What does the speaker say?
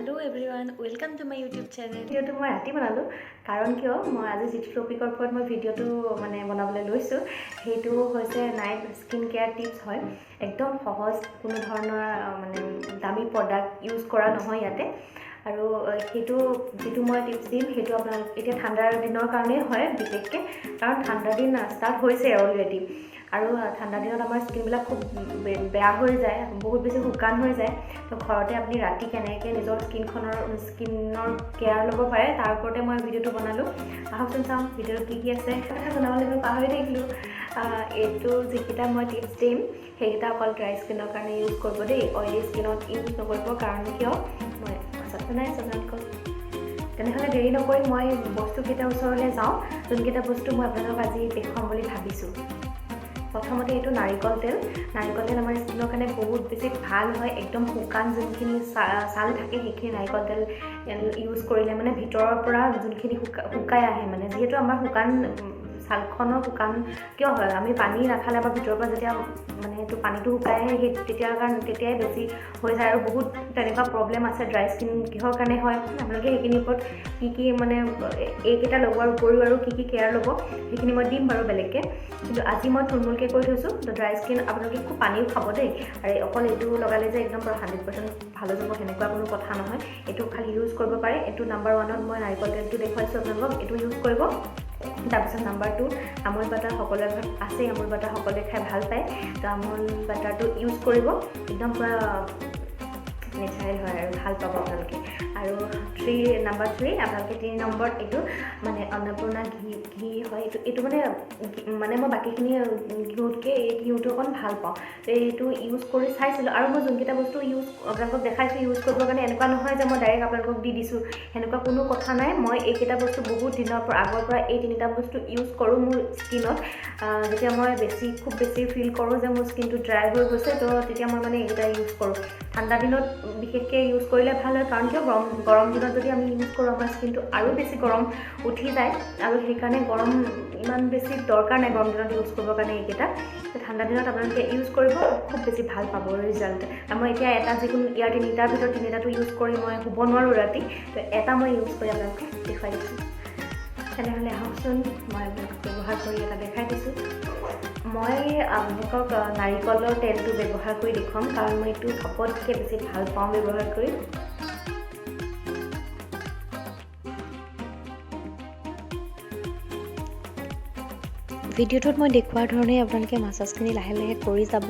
Hello everyone, welcome to my YouTube channel. ভিডিঅ'টো মই ৰাতি বনালোঁ, কাৰণ কিয়, মই আজি যিটো টপিকৰ ওপৰত মই ভিডিঅ'টো মানে বনাবলৈ লৈছোঁ, সেইটো হৈছে নাইট স্কিন কেয়াৰ টিপছ হয়। একদম সহজ, কোনো ধৰণৰ মানে দামী প্ৰডাক্ট ইউজ কৰা নহয় ইয়াতে। আৰু সেইটো যিটো মই টিপছ দিম, সেইটো আপোনালোক এতিয়া ঠাণ্ডাৰ দিনৰ কাৰণেই হয় বিশেষকৈ, কাৰণ ঠাণ্ডা দিন ষ্টাৰ্ট হৈছে অলৰেডি। আৰু ঠাণ্ডা দিনত আমাৰ স্কিনবিলাক খুব বেয়া হৈ যায়, বহুত বেছি শুকান হৈ যায়। তো ঘৰতে আপুনি ৰাতি কেনেকৈ নিজৰ স্কিনৰ কেয়াৰ ল'ব পাৰে, তাৰ ওপৰতে মই ভিডিঅ'টো বনালোঁ। আহকচোন চাওঁ ভিডিঅ'টো কি কি আছে। কথা জনাবলৈ মই পাহৰি থাকিলোঁ, এইটো যিকেইটা মই টিপছ দিম, সেইকেইটা অকল ড্ৰাই স্কিনৰ কাৰণে ইউজ কৰিব দেই, অইলি স্কিনত ইউজ নকৰিব। কাৰণ কিয়, মই পাছত জনাই আছোঁ আপোনালোকক। তেনেহ'লে দেৰি নকৰি মই বস্তুকেইটাৰ ওচৰলৈ যাওঁ, যোনকেইটা বস্তু মই আপোনালোকক আজি দেখুৱাম বুলি ভাবিছোঁ। প্ৰথমতে এইটো নাৰিকল তেল। নাৰিকল তেল আমাৰ স্কিনৰ কাৰণে বহুত বেছি ভাল হয়। একদম শুকান যোনখিনি ছাল থাকে, সেইখিনি নাৰিকল তেল ইউজ কৰিলে মানে ভিতৰৰ পৰা যোনখিনি শুকাই আহে, মানে যিহেতু আমাৰ শুকান ছালখনৰ শুকান কিয় হয়? আমি পানী নাখালে আমাৰ ভিতৰৰ পৰা যেতিয়া মানে সেইটো পানীটো শুকাই আহে, সেই তেতিয়াৰ কাৰণে তেতিয়াই বেছি হৈ যায়। আৰু বহুত তেনেকুৱা প্ৰব্লেম আছে, ড্ৰাই স্কিন কিহৰ কাৰণে হয়, আপোনালোকে সেইখিনিৰ ওপৰত কি কি মানে এইকেইটা লগোৱাৰ উপৰিও আৰু কি কি কেয়াৰ ল'ব, সেইখিনি মই দিম বাৰু বেলেগকৈ। কিন্তু আজি মই থুলমূলকৈ কৈ থৈছোঁ। তো ড্ৰাই স্কিন আপোনালোকে খুব পানীও খাব দেই। আৰু অকল এইটো লগালে যে একদম পূৰা 100% ভাল হৈ যাব, সেনেকুৱা কোনো কথা নহয়। এইটো খালি ইউজ কৰিব পাৰে। এইটো নাম্বাৰ ওৱানত মই নাৰিকল তেলটো দেখুৱাইছোঁ আপোনালোকক, এইটো ইউজ কৰিব। তাৰপিছত নাম্বাৰ 2, আমুল বাটাৰ। সকলোৰে ঘৰত আছেই আমুল বাটাৰ, সকলোৱে খাই ভাল পায়। তো আমুল বাটাৰটো ইউজ কৰিব, একদম পূৰা নেচাৰেল হয় আৰু ভাল পাব আপোনালোকে। আৰু নাম্বাৰ 3, আপোনালোকে 3 নম্বৰত এইটো মানে অন্নপূৰ্ণা ঘি হয় এইটো। এইটো মানে মানে মই বাকীখিনি ঘিউতকৈ এই ঘিউটো অকণ ভাল পাওঁ। তো এইটো ইউজ কৰি চাইছিলোঁ। আৰু মই যোনকেইটা বস্তু ইউজ আপোনালোকক দেখাইছোঁ ইউজ কৰিবৰ কাৰণে, এনেকুৱা নহয় যে মই ডাইৰেক্ট আপোনালোকক দি দিছোঁ, সেনেকুৱা কোনো কথা নাই। মই এইকেইটা বস্তু বহুত দিনৰ পৰা, আগৰ পৰা এই তিনিটা বস্তু ইউজ কৰোঁ মোৰ স্কিনত। যেতিয়া মই খুব বেছি ফিল কৰোঁ যে মোৰ স্কিনটো ড্ৰাই হৈ গৈছে, তো তেতিয়া মই মানে এইকেইটা ইউজ কৰোঁ। ঠাণ্ডা দিনত বিশেষকৈ ইউজ কৰিলে ভাল হয়। কাৰণ কিয়, গৰম গৰম দিনত যদি আমি ইউজ কৰোঁ, আমাৰ স্কিনটো আৰু বেছি গৰম উঠি যায়। আৰু সেইকাৰণে গৰম ইমান বেছি দৰকাৰ নাই গৰম দিনত ইউজ কৰিবৰ কাৰণে এইকেইটা। তো ঠাণ্ডা দিনত আপোনালোকে ইউজ কৰিব, খুব বেছি ভাল পাব ৰিজাল্ট। মই এতিয়া এটা যিকোনো ইয়াৰ তিনিটাৰ ভিতৰত তিনিটাটো ইউজ কৰি মই শুব নোৱাৰোঁ ৰাতি। তো এটা মই ইউজ কৰি আপোনালোকক দেখুৱাই দিছোঁ। তেনেহ'লে আহকচোন, মই আপোনালোকক ব্যৱহাৰ কৰি এটা দেখাই দিছোঁ। মই আপোনালোকক নাৰিকলৰ তেলটো ব্যৱহাৰ কৰি দেখুৱাম, কাৰণ মই এইটো চবতকৈ বেছি ভাল পাওঁ ব্যৱহাৰ কৰি। ভিডিঅ'টোত মই দেখুওৱাৰ ধৰণেই আপোনালোকে মাছাজখিনি লাহে লাহে কৰি যাব।